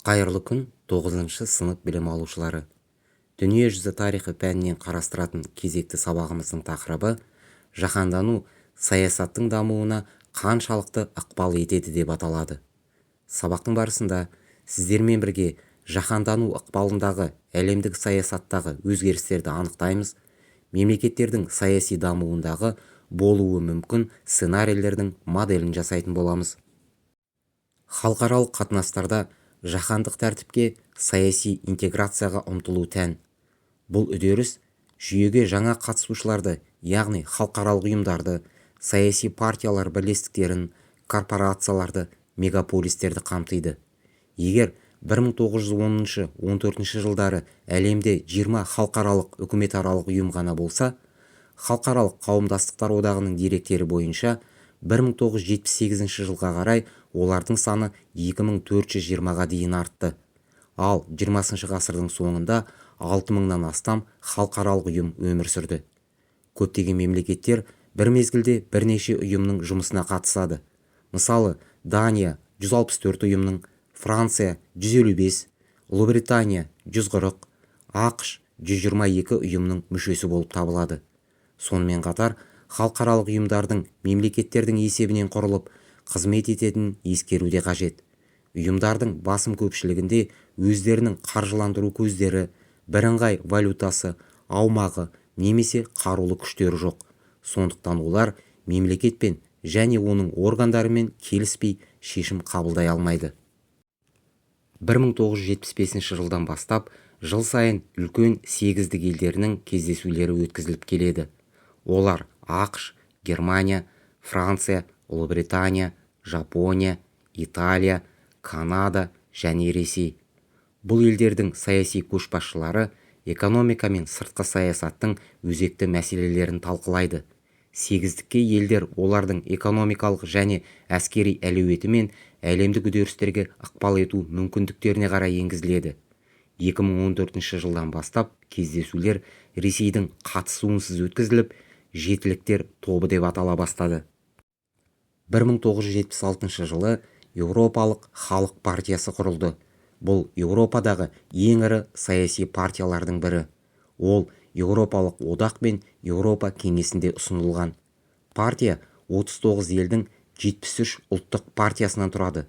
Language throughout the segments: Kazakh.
Қайырлы күн, 9-шы сынып білім алушылары! Дүниежүзі тарихы пәнінен қарастыратын кезекті сабағымыздың тақырыбы «Жаһандану саясаттың дамуына қаншалықты ықпал етеді» деп аталады. Сабақтың барысында сіздермен бірге жаһандану ықпалындағы әлемдік саясаттағы өзгерістерді анықтаймыз, мемлекеттердің саяси дамуындағы болуы мүмкін сценарийлердің моделін жасайтын боламыз. Халықаралық қатынастарда жаһандық тәртіпке, саяси интеграцияға ұмтылу тән. Бұл үдеріс жүйеге жаңа қатысушыларды, яғни халықаралық ұйымдарды, саяси партиялар бірлестіктерін, корпорацияларды, мегаполистерді қамтиды. Егер 1910-14 жылдары әлемде 20 халықаралық үкіметаралық ұйым ғана болса, Халықаралық қауымдастықтар одағының деректері бойынша 1978 жылға қарай олардың саны 2420-ға дейін артты. Ал 20 ғасырдың соңында 6000-нан астам халықаралық ұйым өмір сүрді. Көптеген мемлекеттер бір мезгілде бірнеше ұйымның жұмысына қатысады. Мысалы, Дания 164 ұйымның, Франция 155, Ұлыбритания 140, АҚШ 122 ұйымның мүшесі болып табылады. Сонымен қатар, халықаралық ұйымдардың мемлекеттердің есебінен құрылып, қызмет ететінін ескеру де қажет. Ұйымдардың басым көпшілігінде өздерінің қаржыландыру көздері, бірыңғай валютасы, аумағы немесе қарулы күштері жоқ. Сондықтан олар мемлекетпен және оның органдарымен келіспей шешім қабылдай алмайды. 1975 жылдан бастап жыл сайын үлкен сегіздік елдерінің кездесулері өткізіліп келеді. Олар: АҚШ, Германия, Франция, Ұлыбритания, Жапония, Италия, Канада және Ресей. Бұл елдердің саяси көшбасшылары экономика мен сыртқы саясаттың өзекті мәселелерін талқылайды. Сегіздікке елдер олардың экономикалық және әскери әлеуеті мен әлемдік үдерістерге ықпал ету мүмкіндіктеріне қарай енгізіледі. 2014 жылдан бастап кездесулер Ресейдің қатысуынсыз өткізіліп, жетіліктер тобы деп атала бастады. 1976 жылы Еуропалық халық партиясы құрылды. Бұл Еуропадағы ең ірі саяси партиялардың бірі. Ол Еуропалық одақ пен Еуропа кеңесінде ұсынылған. Партия 39 елдің 73 ұлттық партиясынан тұрады.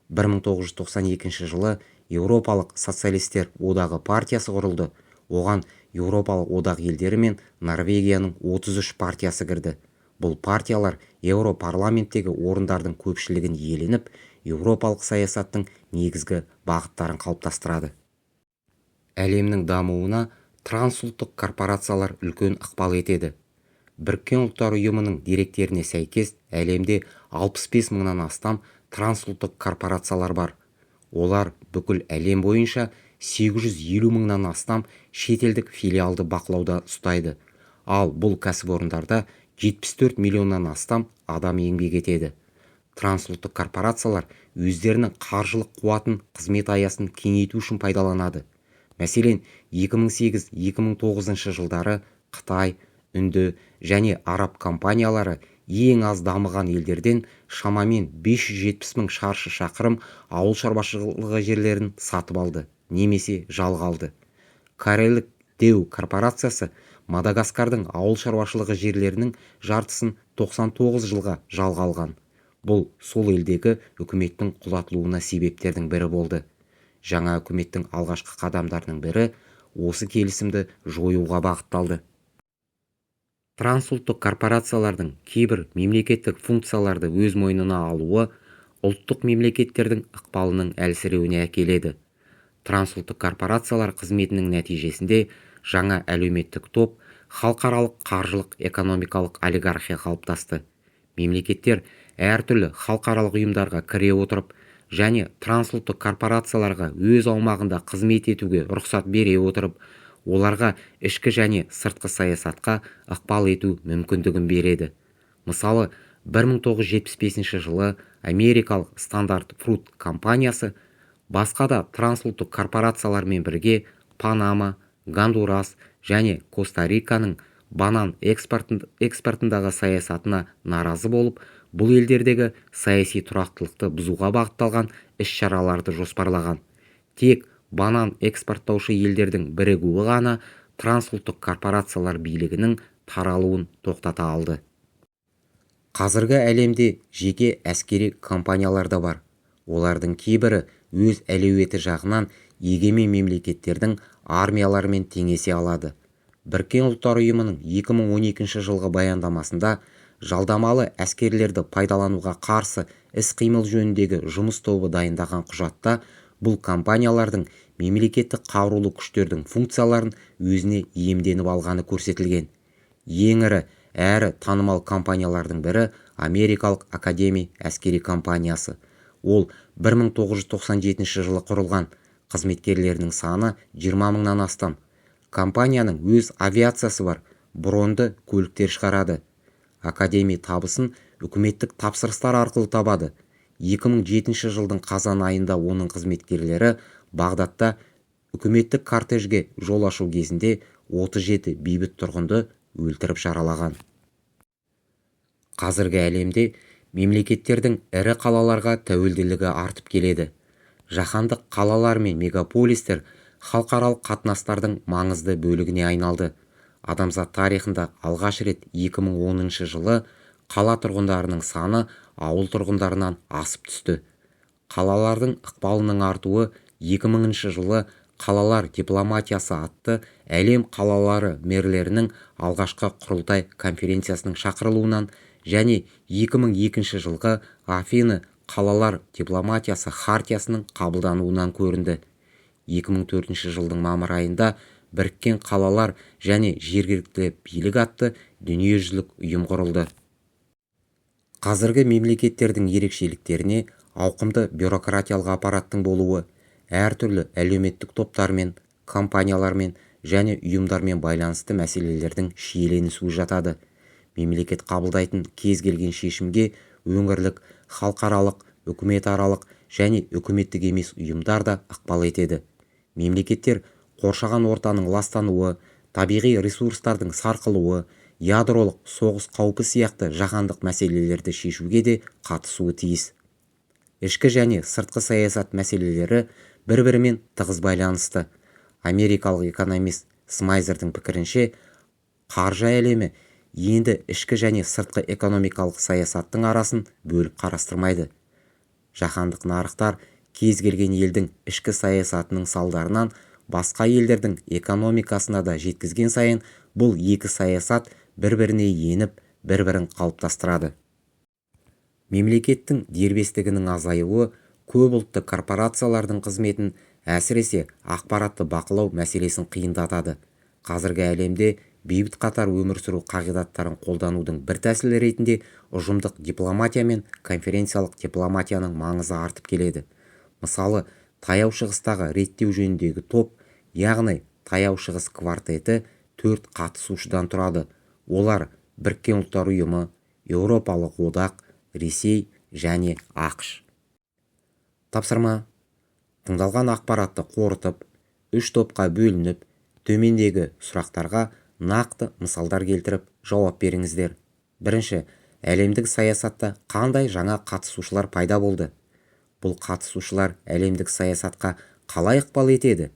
1992 жылы Еуропалық социалистер одағы партиясы құрылды. Оған Еуропалық одақ елдері мен Норвегияның 33 партиясы кірді. Бұл партиялар Еуропарламенттегі орындардың көпшілігін иеленіп, еуропалық саясаттың негізгі бағыттарын қалыптастырады. Әлемнің дамуына трансұлттық корпорациялар үлкен ықпал етеді. Біріккен Ұлттар Ұйымының деректеріне сәйкес, әлемде 65 мыңнан астам трансұлттық корпорациялар бар. Олар бүкіл әлем бойынша 850 мыңнан астам шетелдік филиалды бақылауда ұстайды. Ал бұл кәсіпорындарда 74 миллионнан астам адам еңбек етеді. Трансұлттық корпорациялар өздерінің қаржылық қуатын қызмет аясын кеңейту үшін пайдаланады. Мәселен, 2008-2009 жылдары Қытай, Үнді және араб компаниялары ең аз дамыған елдерден шамамен 570 мың шаршы шақырым ауыл шаруашылығы жерлерін сатып алды немесе жалға алды. Корейлік Дэу корпорациясы Мадагаскардың ауыл шаруашылығы жерлерінің жартысын 99 жылға жалға алған. Бұл сол елдегі үкіметтің құлатылуына себептердің бірі болды. Жаңа үкіметтің алғашқы қадамдарының бірі осы келісімді жоюға бағытталды. Трансұлттық корпорациялардың кейбір мемлекеттік функцияларды өз мойнына алуы ұлттық мемлекеттердің ықпалының әлсіреуіне әкеледі. Трансұлттық корпорациялар қызметінің нәтижесінде жаңа әлеуметтік топ, халықаралық қаржылық экономикалық олигархия қалыптасты. Мемлекеттер әртүрлі халықаралық ұйымдарға кіре отырып және трансұлттық корпорацияларға өз аумағында қызмет етуге рұқсат бере отырып, оларға ішкі және сыртқы саясатқа ықпал ету мүмкіндігін береді. Мысалы, 1975 жылы америкалық Стандарт Фрут компаниясы басқа да трансұлттық корпорациялармен бірге Панама, Гондурас және Коста-Риканың банан экспортындағы саясатына наразы болып, бұл елдердегі саяси тұрақтылықты бұзуға бағытталған іс-шараларды жоспарлаған. Тек банан экспорттаушы елдердің бірігуі ғана трансұлттық корпорациялар билігінің таралуын тоқтата алды. Қазіргі әлемде жеке әскери компаниялар да бар. Олардың кейбірі өз әлеуеті жағынан егемен мемлекеттердің армияларымен теңесе алады. Біріккен Ұлттар Ұйымының 2012 жылғы баяндамасында жалдамалы әскерлерді пайдалануға қарсы іс-қимыл жөніндегі жұмыс тобы дайындаған құжатта бұл компаниялардың мемлекеттік қарулы күштердің функцияларын өзіне иемденіп алғаны көрсетілген. Ең ірі әрі танымал компаниялардың бірі америкалық Академи әскери компаниясы. Ол 1997 жылы құрылған, қызметкерлерінің саны 20 мыңнан астам. Компанияның өз авиациясы бар, броньды көліктер шығарады. Академи табысын үкіметтік тапсырыстар арқылы табады. 2007 жылдың қазан айында оның қызметкерлері Бағдатта үкіметтік кортежге жол ашу кезінде 37 бейбіт тұрғынды өлтіріп жаралаған. Қазіргі әлемде мемлекеттердің ірі қалаларға тәуелділігі артып келеді. Жаһандық қалалар мен мегаполистер халықаралық қатынастардың маңызды бөлігіне айналды. Адамзат тарихында алғаш рет 2010 жылы қала тұрғындарының саны ауыл тұрғындарынан асып түсті. Қалалардың ықпалының артуы 2000 жылы «Қалалар дипломатиясы» атты әлем қалалары мэрлерінің алғашқы құрылтай конференциясының шақырылуынан және 2002 жылғы Афины қалалар дипломатиясы хартиясының қабылдануынан көрінді. 2004 жылдың мамыр айында Біріккен қалалар және жергілікті билік атты дүниежүзілік ұйым құрылды. Қазіргі мемлекеттердің ерекшеліктеріне ауқымды бюрократиялық аппараттың болуы, әртүрлі әлеуметтік топтармен, компаниялармен және ұйымдармен байланысты мәселелердің шиеленісуі жатады. Мемлекет қабылдайтын кез келген шешімге өңірлік, халықаралық, үкіметаралық және үкіметтік емес ұйымдар да ықпал етеді. Мемлекеттер қоршаған ортаның ластануы, табиғи ресурстардың сарқылуы, ядролық соғыс қаупі сияқты жаһандық мәселелерді шешуге де қатысуы тиіс. Ішкі және сыртқы саясат мәселелері бір-бірімен тығыз байланысты. Америкалық экономист Смайзердің пікірінше, қаржы әлемі енді ішкі және сыртқы экономикалық саясаттың арасын бөліп қарастырмайды. Жаһандық нарықтар кез келген елдің ішкі саясатының салдарынан басқа елдердің экономикасына да жеткізген сайын бұл екі саясат бір-біріне еніп, бір-бірін қалыптастырады. Мемлекеттің дербестігінің азаюы көп ұлтты корпорациялардың қызметін, әсіресе ақпаратты бақылау мәселесін қиындатады. Қазіргі әлемде бейбіт қатар өмір сүру қағидаттарын қолданудың бір тәсілі ретінде ұжымдық дипломатия мен конференциялық дипломатияның маңызы артып келеді. Мысалы, Таяу Шығыстағы реттеу жөніндегі топ, яғни Таяу Шығыс квартеті 4 қатысушыдан тұрады. Олар Біріккен Ұлттар Ұйымы, Еуропалық Одақ, Ресей және ақш. Тапсырма. Тыңдалған ақпаратты қорытып, 3 топқа бөлініп, төмендегі сұрақтарға нақты мысалдар келтіріп жауап беріңіздер. Бірінші, әлемдік саясатта қандай жаңа қатысушылар пайда болды? Бұл қатысушылар әлемдік саясатқа қалай ықпал етеді?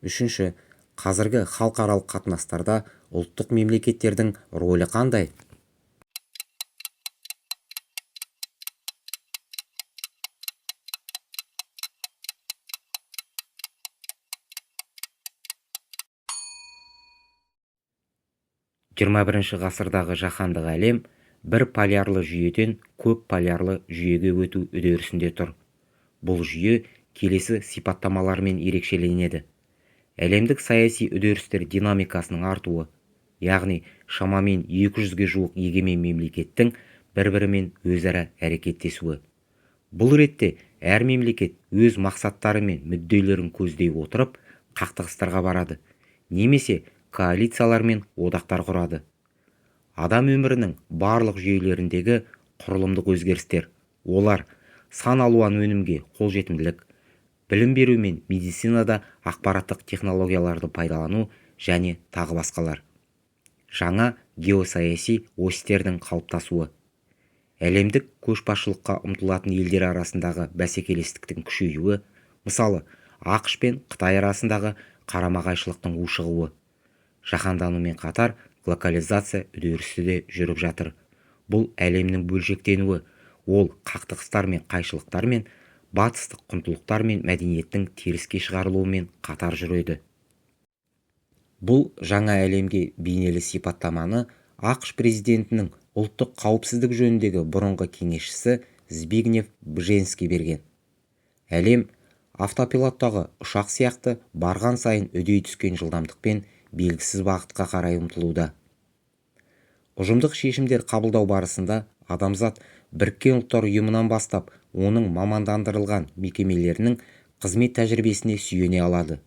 Үшінші, қазіргі халықаралық қатынастарда ұлттық мемлекеттердің рөлі қандай? XXI ғасырдағы жаһандық әлем бір полярлы жүйеден көп полярлы жүйеге өту үдерісінде тұр. Бұл жүйе келесі сипаттамалармен ерекшеленеді. Әлемдік саяси үдерістер динамикасының артуы, яғни шамамен 200-ге жуық егемен мемлекеттің бір-бірімен өзара әрекеттесуі. Бұл ретте әр мемлекет өз мақсаттары мен мүдделерін көздей отырып, қақтығыстарға барады, немесе коалициялар мен одақтар құрады. Адам өмірінің барлық жүйелеріндегі құрылымдық өзгерістер, олар сан алуан өнімге қолжетімділік, білім беру мен медицинада ақпараттық технологияларды пайдалану және тағы басқалар. Жаңа геосаяси осьтердің қалыптасуы. Әлемдік көшбасшылыққа ұмтылатын елдер арасындағы бәсекелестіктің күшеюі, мысалы, АҚШ пен Қытай арасындағы қарама-қайшылықтың ушығуы. Жаһанданумен қатар глобализация үдерісі де жүріп жатыр. Бұл әлемнің бөлшектенуі, ол қақтығыстар мен қайшылықтармен, батыстық құндылықтар мен мәдениеттің теріске шығарылуымен қатар жүреді. Бұл жаңа әлемге бейнелі сипаттаманы АҚШ президентінің ұлттық қауіпсіздік жөніндегі бұрынғы кеңесшісі Збигнев Бжезинский берген. Әлем автопилоттағы ұшақ сияқты барған сайын үдей түскен жылдамдықпен белгісіз бағытқа қарай ұмтылуда. Ұжымдық шешімдер қабылдау барысында адамзат Біріккен Ұлттар Ұйымынан бастап оның мамандандырылған мекемелерінің қызмет тәжірибесіне сүйене алады.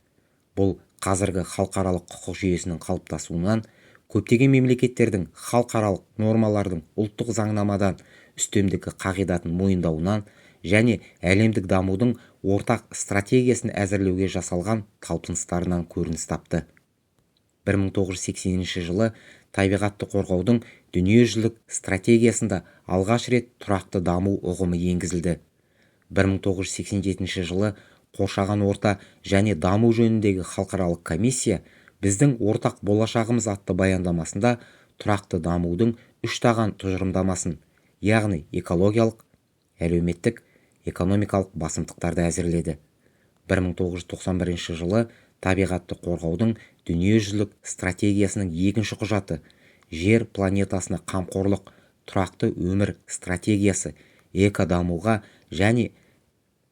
Бұл қазіргі халықаралық құқық жүйесінің қалыптасуынан, көптеген мемлекеттердің халықаралық нормалардың ұлттық заңнамадан үстемдігі қағидатын мойындауынан және әлемдік дамудың ортақ стратегиясын әзірлеуге жасалған талпыныстарынан көрініс тапты. 1980 жылы табиғатты қорғаудың дүниежүзілік стратегиясында алғаш рет тұрақты даму ұғымы енгізілді. 1987 жылы қоршаған орта және даму жөніндегі халықаралық комиссия «Біздің ортақ болашағымыз» атты баяндамасында тұрақты дамудың үштаған тұжырымдамасын, яғни экологиялық, әлеуметтік, экономикалық басымдықтарды әзірледі. 1991 жылы табиғатты қорғаудың дүниежүзілік стратегиясының екінші құжаты «Жер планетасына қамқорлық тұрақты өмір стратегиясы» экодамуға және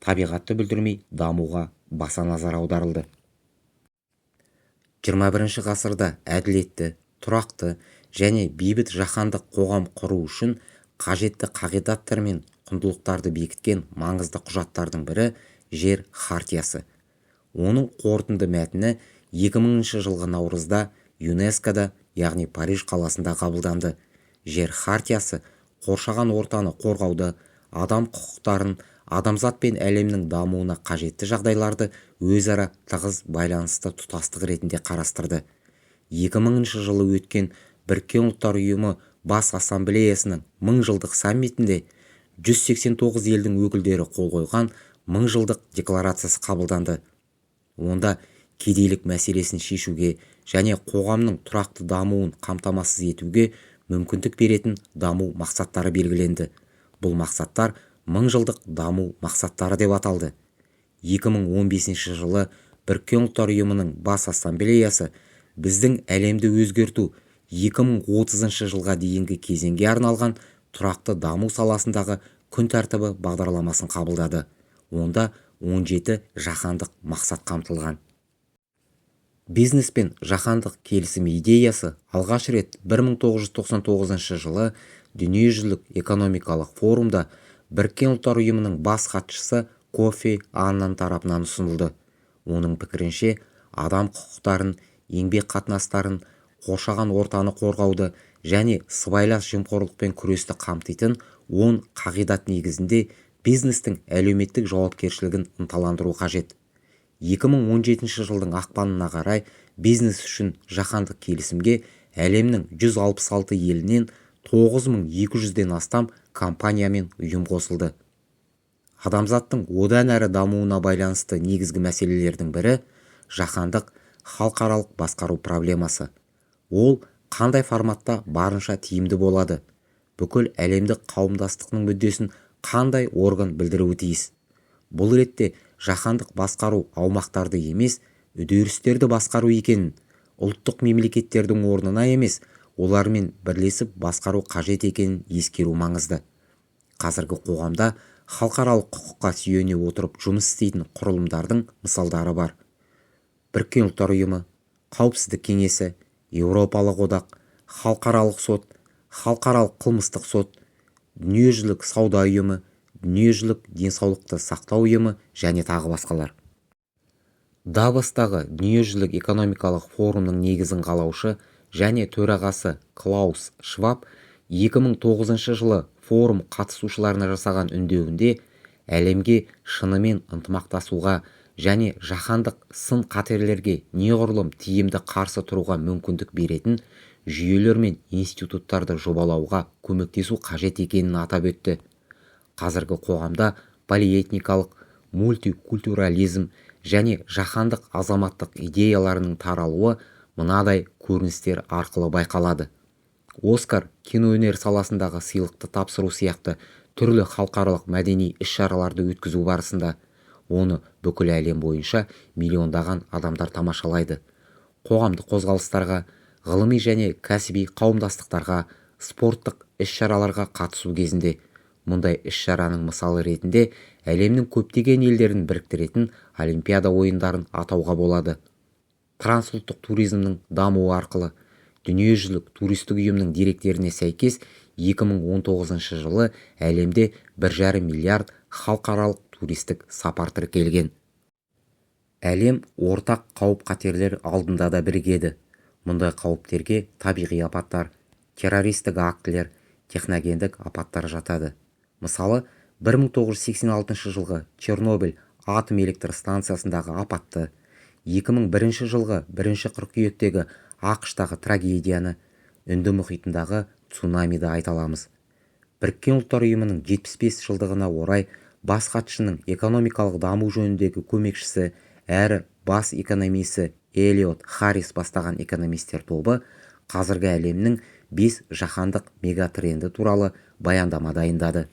табиғатты бүлдірмей дамуға баса назар аударылды. 21 ғасырда әділетті, тұрақты және бейбіт жаһандық қоғам құру үшін қажетті қағидаттар мен құндылықтарды бекіткен маңызды құжаттардың бірі Жер хартиясы. Оның қорытынды мәтіні 2000 жылғы наурызда ЮНЕСКО-да, яғни Париж қаласында қабылданды. Жер хартиясы қоршаған ортаны қорғауды, адам құқықтарын, адамзат пен әлемнің дамуына қажетті жағдайларды өзара тығыз байланысты тұтастық ретінде қарастырды. 2000 жылы өткен Біріккен Ұлттар Ұйымы Бас Ассамблеясының мыңжылдық саммитінде 189 елдің өкілдері қол қойған мыңжылдық декларациясы қабылданды. Онда кедейлік мәселесін шешуге және қоғамның тұрақты дамуын қамтамасыз етуге мүмкіндік беретін даму мақсаттары белгіленді. Бұл мақсаттар мыңжылдық даму мақсаттары деп аталды. 2015 жылы Біріккен Ұлттар Ұйымының Бас Ассамблеясы біздің әлемді өзгерту 2030 жылға дейінгі кезеңге арналған тұрақты даму саласындағы күн тәртібі бағдарламасын қабылдады. Онда 17 жаһандық мақсат қамтылған. Бизнес пен жаһандық келісім идеясы алғаш рет 1999 жылы Дүниежүзілік экономикалық форумда Біріккен Ұлттар Ұйымының бас хатшысы Кофи Аннан тарапынан ұсынылды. Оның пікірінше, адам құқықтарын, еңбек қатынастарын, қоршаған ортаны қорғауды және сыбайлас жемқорлықпен күресті қамтитын 10 қағидат негізінде бизнестің әлеуметтік жауапкершілігін ынталандыру қажет. 2017 жылдың ақпанына қарай бизнес үшін жаһандық келісімге әлемнің 166 елінен 9200-ден астам компания мен ұйым қосылды. Адамзаттың одан әрі дамуына байланысты негізгі мәселелердің бірі жаһандық халықаралық басқару проблемасы. Ол қандай форматта барынша тиімді болады? Бүкіл әлемдік қауымдастықтың мүддесін қандай орган білдіруі тиіс? Бұл ретте жаһандық басқару аумақтарды емес, үдерістерді басқару екенін, ұлттық мемлекеттердің орнына емес, олармен бірлесіп басқару қажет екенін ескеру маңызды. Қазіргі қоғамда халықаралық құқыққа сүйене отырып жұмыс істейтін құрылымдардың мысалдары бар. Біріккен Ұлттар Ұйымы, Қауіпсіздік Кеңесі, Еуропалық Одақ, Халықаралық сот, Халықаралық қылмыстық сот, Дүниежүзілік сауда ұйымы, Дүниежүзілік денсаулықты сақтау ұйымы және тағы басқалар. Давостағы Дүниежүзілік экономикалық форумның негізін қалаушы және төрағасы Клаус Шваб 2009 жылы форум қатысушыларына жасаған үндеуінде әлемге шынымен ынтымақтасуға және жаһандық сын-қатерлерге неғұрлым тиімді қарсы тұруға мүмкіндік беретін жүйелер мен институттарды жобалауға көмектесу қажет екенін атап өтті. Қазіргі қоғамда полиэтникалық, Мультикультурализм және жаһандық азаматтық идеяларының таралуы мынадай көріністер арқылы байқалады. Оскар киноөнер саласындағы сыйлықты тапсыру сияқты түрлі халықаралық мәдени іс-шараларды өткізу барысында оны бүкіл әлем бойынша миллиондаған адамдар тамашалайды. Қоғамдық қозғалыстарға, ғылыми және кәсіби қауымдастықтарға, спорттық іс-шараларға қатысу кезінде. Мұндай іс-шараның мысалы ретінде әлемнің көптеген елдерін біріктіретін Олимпиада ойындарын атауға болады. Трансұлттық туризмнің дамуы арқылы. Дүниежүзілік туристік ұйымның деректеріне сәйкес, 2019 жылы әлемде 1,5 миллиард халықаралық туристік сапар тіркелген. Әлем ортақ қауіп-қатерлер алдында да бірігеді. Мұндай қауіптерге табиғи апаттар, террористік актілер, техногендік апаттар жатады. Мысалы, 1986 жылғы Чернобыль атом электр станциясындағы апатты, 2001 жылғы 1 қыркүйектегі АҚШ-тағы трагедияны, Үнді мұхитындағы цунамиді айта аламыз. Біріккен Ұлттар Ұйымының 75 жылдығына орай бас хатшының экономикалық даму жөніндегі көмекшісі әрі бас экономисі Элиот Харрис бастаған экономистер тобы қазіргі әлемнің 5 жаһандық мегатренді туралы баяндама дайындады.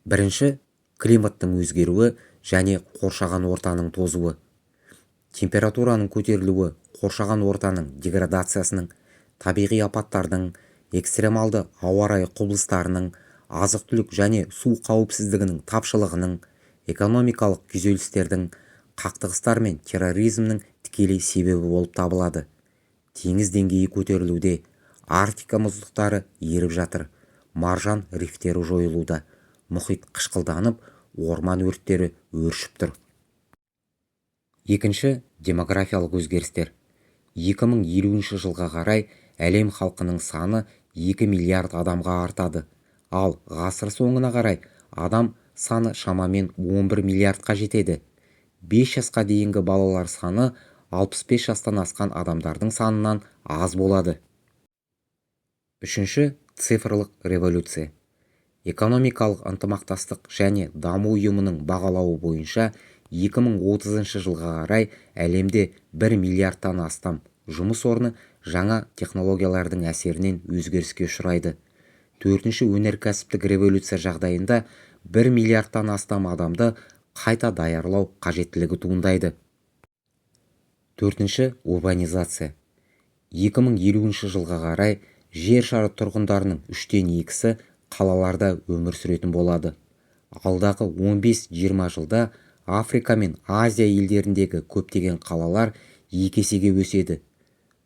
Бірінші, климаттың өзгеруі және қоршаған ортаның тозуы. Температураның көтерілуі қоршаған ортаның деградациясының, табиғи апаттардың, экстремалды ауа райы құбылыстарының, азық-түлік және су қауіпсіздігінің тапшылығының, экономикалық күйзелістердің, қақтығыстар мен терроризмнің тікелей себебі болып табылады. Теңіз деңгейі көтерілуде, Арктика мұздықтары еріп жатыр, маржан рифтері жойылуда, мұхит қышқылданып, орман өрттері өршіп тұр. Екінші, демографиялық өзгерістер. 2050 жылға қарай әлем халқының саны 2 миллиард адамға артады. Ал ғасыр соңына қарай адам саны шамамен 11 миллиардқа жетеді. 5 жасқа дейінгі балалар саны 65 жастан асқан адамдардың санынан аз болады. Үшінші, цифрлық революция. Экономикалық ынтымақтастық және даму ұйымының бағалауы бойынша 2030 жылға қарай әлемде 1 миллиардтан астам жұмыс орны жаңа технологиялардың әсерінен өзгеріске ұшырайды. Төртінші өнеркәсіптік революция жағдайында 1 миллиардтан астам адамды қайта даярлау қажеттілігі туындайды. Төртінші, урбанизация. 2050 жылға қарай жер шары тұрғындарының 2/3-і қалаларда өмір сүретін болады. Алдағы 15-20 жылда Африка мен Азия елдеріндегі көптеген қалалар 2 есеге өседі.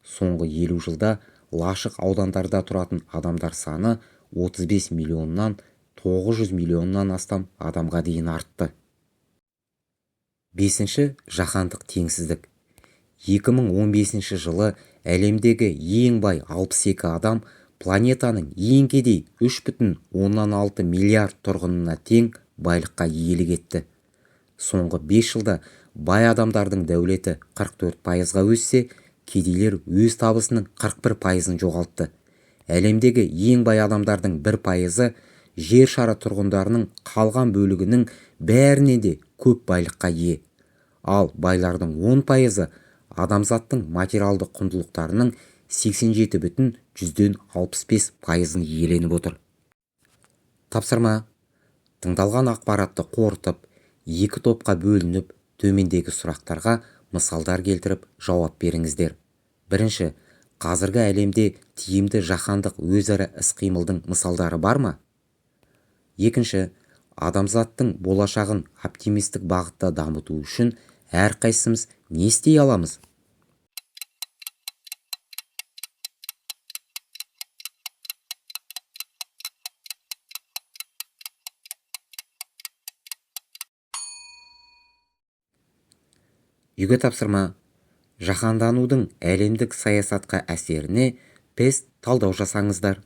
Соңғы 50 жылда лашық аудандарда тұратын адамдар саны 35 миллионнан 900 миллионнан астам адамға дейін артты. Бесінші, жаһандық теңсіздік. 2015 жылы әлемдегі ең бай 62 адам планетаның ең кедей 3,6 миллиард тұрғынына тең байлыққа иелік етті. Соңғы 5 жылда бай адамдардың дәулеті 44%-ға өссе, кедейлер өз табысының 41%-ын жоғалтты. Әлемдегі ең бай адамдардың 1%-ы жер шары тұрғындарының қалған бөлігінің бәрінен де көп байлыққа ие. Ал байлардың 10%-ы адамзаттың материалдық құндылықтарының 87,65%-ын иеленіп отыр. Тапсырма. Тыңдалған ақпаратты қорытып, 2 топқа бөлініп, төмендегі сұрақтарға мысалдар келтіріп жауап беріңіздер. Бірінші, қазіргі әлемде тиімді жаһандық өзара іс-қимылдың мысалдары бар ма? Екінші, адамзаттың болашағын оптимистік бағытта дамыту үшін әрқайсымыз не істей аламыз? Үйге тапсырма. Жаһанданудың әлемдік саясатқа әсеріне тест талдау жасаңыздар.